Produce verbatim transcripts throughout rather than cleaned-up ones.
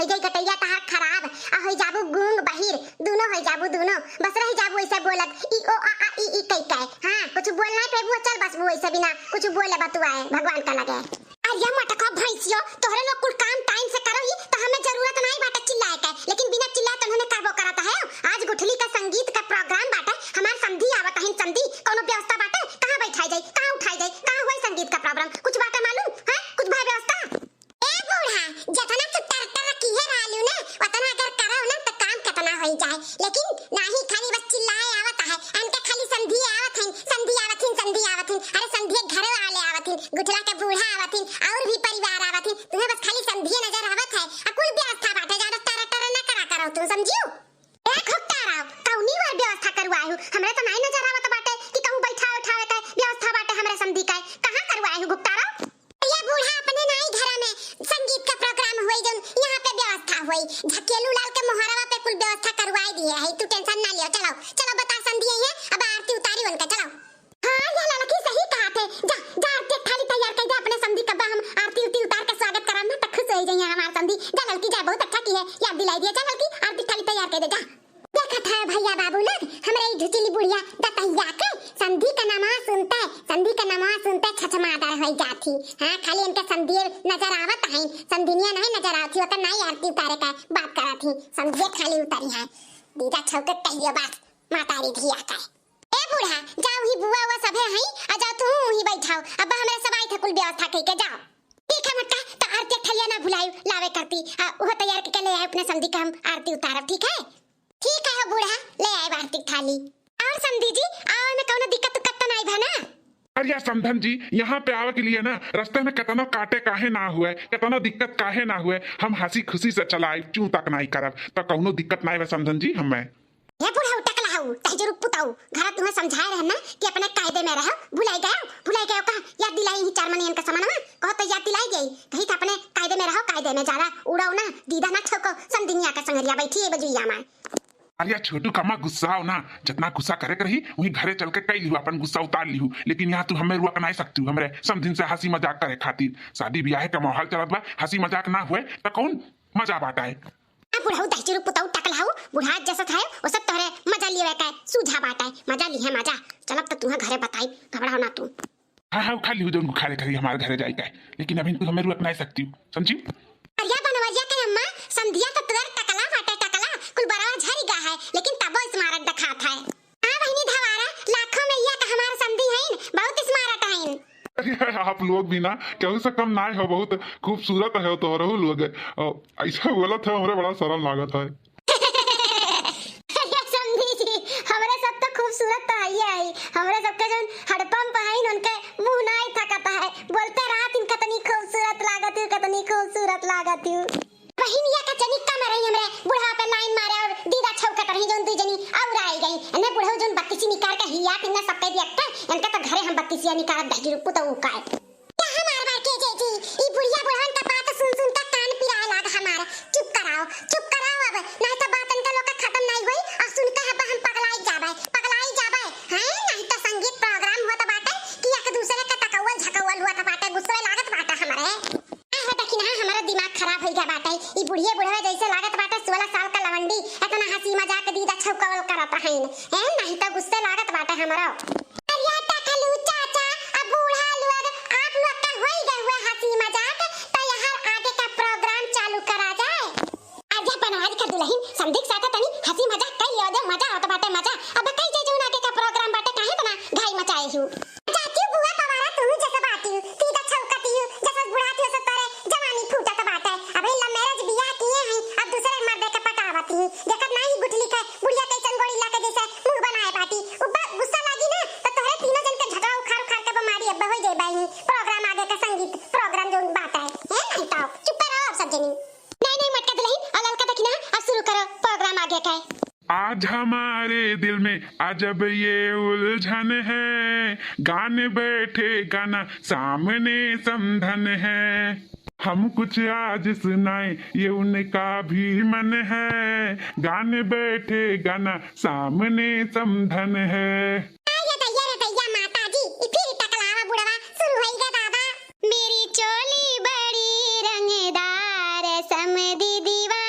गई गटैया तहार खराब, आ होई जाबू गूंग बहिर, दूनो होई जाबू दूनो, बस रही जाबू ऐसे बोलत, ई ओ आ आ ई ई कई कई। हाँ, कुछ बोल नाहीं पेबू, चल बसबू ऐसे बिना कुछ बोले बतुआए भगवान का लगे। अरे मोटका भैंसियो, तोहरे लोग कुल काम time से करो ही, तो हमें जरूरत नाहीं बाटे चिल्लाए के, लेकिन बिना चिल्लाए तो उन्होंने करबो करत है। आज गुठली का संगीत का program बाटे, हमार समधी आवत हइन, समधी, कौनो व्यवस्था बाटे? कहाँ बैठाई जाई, कहाँ उठाई जाई, कहाँ होई संगीत का program? कुछ बाटे मालूम है? कुछ भा व्यवस्था? ए बूढ़ा, जतना तू टर टर किहे रहलू ना, उतना अगर करव ना, त काम केतना होई जाए। लेकिन नाही, खाली बस चिल्लाए आवत है। इनके खाली समधी आवत हइन, समधी आवत हइन, समधी आवत हइन। अरे, समधी घरे वाले आवत हइन, गुठला के बूढ़ा आवत हइन, और भी परिवार आवत हइन। तुम्हें बस खाली समधी नजर आवत है। आ कुल व्यवस्था बाटे, ज्यादा टर टर न करा करो तुम, समझियो? ए घुट्टा राव, कौनी वर व्यवस्था करवाए हो? हमरे तो नाई नजर आवत बाटे कि कहूँ बैठा उठावे के व्यवस्था बाटे हमरे समधी का। कहाँ करवाए हो घुट्टा राव? ये बूढ़ा अपने नाई घरा में संगीत का program हुए जौन यहाँ पे व्यवस्था हुई। झकेलू लाल के मोहरवा पे कुल व्यवस्था करवाए दिए है, तू tension ना लियो। चलो, चलो बता समधी है, अब आरती उतारी उनका, चलो। हाँ, ये लड़की सही कहा थे। जा, जा आरती थाली तैयार कर दे अपने समधी का, हम आरती उरती उतार के स्वागत करब ना, त खुश हो जाइए हमार समधी। जा लड़की जा, बहुत अच्छा की है, याद दिलाई दिए। जा लड़की आरती थाली तैयार कर दे, जा। देखत है भैया बाबू लोग, हमरे ई झुचिली बुढ़िया दतैया के समधी का नामा सुनते, समधी का नामा सुनते छछमादर होई जात ही। हाँ, खाली इनके समधी नजर आवत हैं, समधिनिया नहीं नजर आवत ही, ओकर नाई आरती उतारे का बात करत ही, समधिया खाली उतरी है। दीदा छौके कहियो बात मातारी धिया का। ए बूढ़ा, जाओ ही बुआ वो सभे हैं, आ जाओ तू ही बैठाओ, अब हमरे सब आई थे कुल व्यवस्था कई के, जाओ। ठीक है मोटका, तो आरती थलिया ना भुलायो, लावे करती, आ, वो तैयार करके ले आए अपने समधी का, हम आरती उतारब, ठीक है? ठीक है हो बूढ़ा, ले आए आरती थाली। और समधी जी, आओ में कौनो दिक्कत उक्कत तो नाई भा ना? अरे यार समधन जी, यहाँ पे आवे के लिए ना रास्ते में कितना काटे काहे ना हुए, कितना दिक्कत काहे ना हुए, हम हंसी खुशी से चलाए, चूं तक नाई करब, तो कौनो दिक्कत नाई बा समधन जी हमें। हे बुढ़ऊ टकलहऊ, तहजुरुक पुतऊ, घर तुम्हें समझाए रहे ना कि अपने कायदे में रहो, भुलाई गयो, भुलाई गयो कहा, याद दिलाई ही चार मनियन का समनवा, कहो तो याद दिलाई गई, कही था अपने कायदे में रहो, कायदे में ज्यादा उड़ाओ ना, दीदा ना छौको, समधिनिया का संगरिया बैठी है बजुइया में। अरे यार छोटू कमा गुस्साओ ना, जितना गुस्सा करे के रही, वहीं घरे चल के कई लिहू, अपन गुस्सा उतार लिहू, लेकिन यहाँ तू हमें रुआ के नाई सकती हूँ, हमरे समधिन से हंसी मजाक करे खातिर। शादी ब्याह का माहौल चलत बा, हंसी मजाक ना हुए तो कौन मजा बाटा है? आ बुढ़ऊ दहिचुरु पुतऊ टकलहऊ, बुढ़ा जसत है, ओ सब तोहरे मजा लेवे का सूझा बाटा है, मजा लिहे मजा। चलब तो तुम्हें घरे बताई, घबराओ ना तू। हाँ, हाँ, खा लिहू जौन खाले करी हमारे घरे जाए का है, लेकिन अभी तू हमें रुआ के नाई सकती हूँ, समझी? अरे बनवरिया के अम्मा, समधिया तो तोर टकला बाटे टकला, कुल बरवा झरी गा है, लेकिन तबो स्मारक दिखात है। हाँ बहिनी धवारा, लाखों में एक हमार समधी हईन, बहुत स्मार्ट हईन। अरे आप लोग भी ना केहू से कम नाय हो, बहुत खूबसूरत है तोहरहू लोग। अ, ऐसा बोलत है, हमरे बड़ा शर्म लागत है। अरे समधी जी, हमरे सब तो खूबसूरत तो हइये है, हमरे सबके जौन हड़पंप हईन उनके मुँह नाय थकत है, बोलते रहत इन कतनी खूबसूरत लागत हू, कतनी खूबसूरत लागत हू। बहिनिया का जनी कम रही हमरे बुढ़वा पे लाइन मारे और दीदा छौकत रही जौन दुई जनी और आई गई। एने बुढ़ऊ जौन बत्तीसी निकाल के हिया तिन्ना सफेद अक्का, इनका तो घरे हम बत्तीसिया निकालत दहिजरू पुतऊ का है। क्या हमार बार के जे जी, ई बुढ़िया बुढ़वन का बात सुन सुन के कान पिराए लाग हमार। चुप कराओ, चुप कराओ अब, नहीं तो बात इनका लोग का खत्म नहीं हुई और सुन के अब हम पगलाई जाबे, पगलाई जाबे। हैं, नहीं तो संगीत प्रोग्राम हुआ तो बाटे कि एक दूसरे के तकौल झकौल हुआ तो बाटे, गुस्से लागत बाटे हमरे। आ हो देखी ना, हमारा दिमाग खराब हो गया बाटे। ई बुढ़िए बुढ़वे जैसे लागत बाटे सोलह साल का लवंडी, इतना हंसी मजाक दीदा छौकल करत हईन। हैं, नहीं तो गुस्से लागत बाटे हमरो। अरे टकलू चाचा, अब बूढ़ा लोग, आप लोग का होई गए हुए हंसी मजाक, तो यहाँ आगे का प्रोग्राम चालू करा जाए। अरे बनवारी का दुल्हन, समधिक साथे तनी हंसी मजाक कर लियो दे, मजा आवत बाटे मजा। अब कई जे जौन आगे का प्रोग्राम बाटे, काहे इतना घाई मचाए हू? जाती बुआ पवारा, तू जैसे बाटी, सीधा छौकती हूँ, जैसे बुढ़ाती हो, तोरे जवानी फूटत बाटे। अबे love marriage बियाह किए हैं, अब दूसरे मर्दे के पटावती हूँ। देखत नाही गुठली के बुढ़िया कैसन गोरिल्ला के जैसे मुंह बनाए बाटी। उब्बा गुस्सा लागी ना, तो तोहरे तीनों जन के झटवा उखाड़ उखाड़ के बमारी अब्बा हो जाए बाई। प्रोग्राम आगे का संगीत प्रोग्राम जौन बात है, है नहीं तो चुप रहो अब सब जनी। नहीं, नहीं, मटका दुल्हन, और ललका दखिना, अब शुरू करो प्रोग्राम आगे का। आज हमारे दिल में अजब ये उलझन है, गाने बैठे गाना सामने समधन है। हम कुछ आज सुनाए, ये उनका भी मन है, गाने बैठे गाना सामने समधन है। आ ये दैया रे दैया माता जी, ई फिर टकलावा बुढ़वा शुरू होई गे दादा। मेरी चोली बड़ी रंगदार, समधी दीवाना।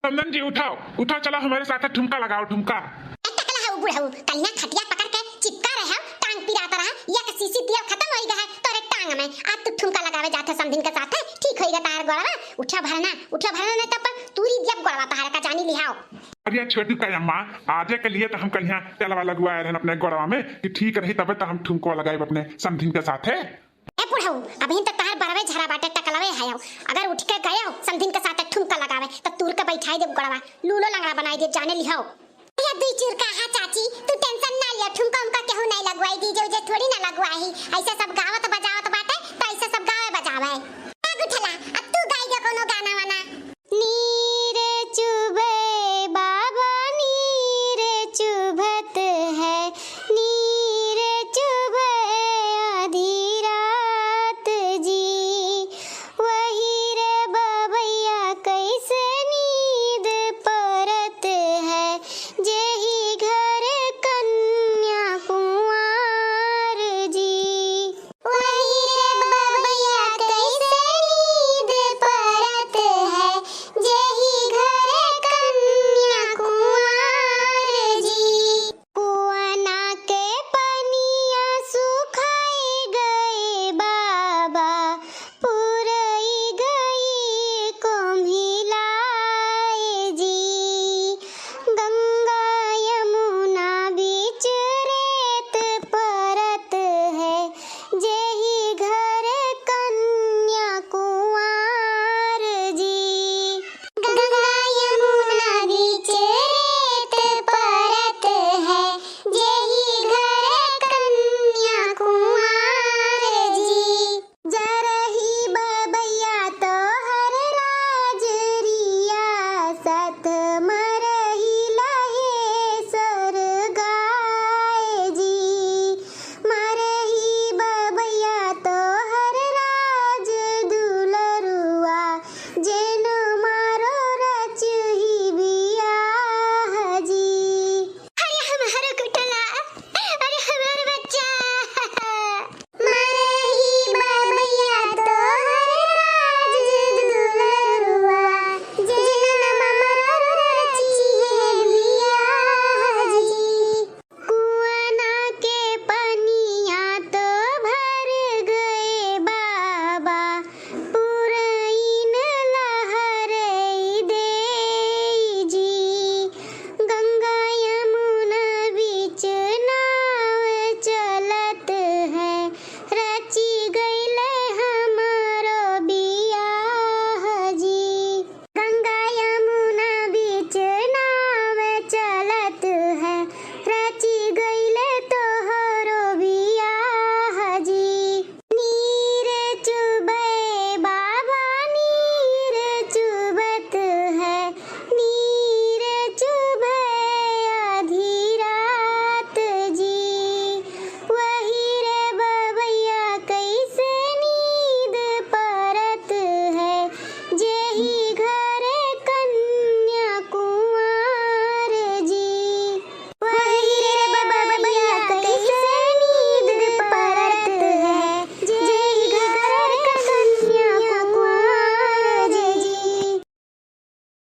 चंदन जी, उठाओ, उठाओ, चला हमरे साथे ठुमका लगाओ, ठुमका। ए टकला हऊ बुढ़ऊ, कलिया खटिया पकड़ के चिपका रहे हो, टांग पिरात रहा, एक सीसी तेल खतम होई गए है तोरे टांग में, आज तू ठुमका लगावे जात है समधिन के साथे, ठीक होई गा तार गोड़वा। उठा भरना, उठा भरना, नहीं तब पर तूरी दियब गोड़वा तहार का, जानी लिहाओ। अरे छोटू का अम्मा, आजे के लिए तो हम कलिया तेलवा लगवाए रहन अपने गोड़वा में कि ठीक रही, तबे तो हम ठुमको लगाइब अपने समधिन के साथे। ए बुढ़ऊ, अबहिन त तहार बरवे झरा बाटे, टकलवे हयौ। अगर उठ के गयौ समधिन के साथे ठुमका लगावे, त तूर के बैठाई देब गोड़वा, लूलो लंगड़ा बनाई देब, जाने लिहौ। ए दुई चूर का, हाँ चाची, तू tension ना लियो, ठुमका उमका केहू नहीं लगवाई, DJ उजे थोड़ी ना लगवाई, ऐसे सब गावत बजावत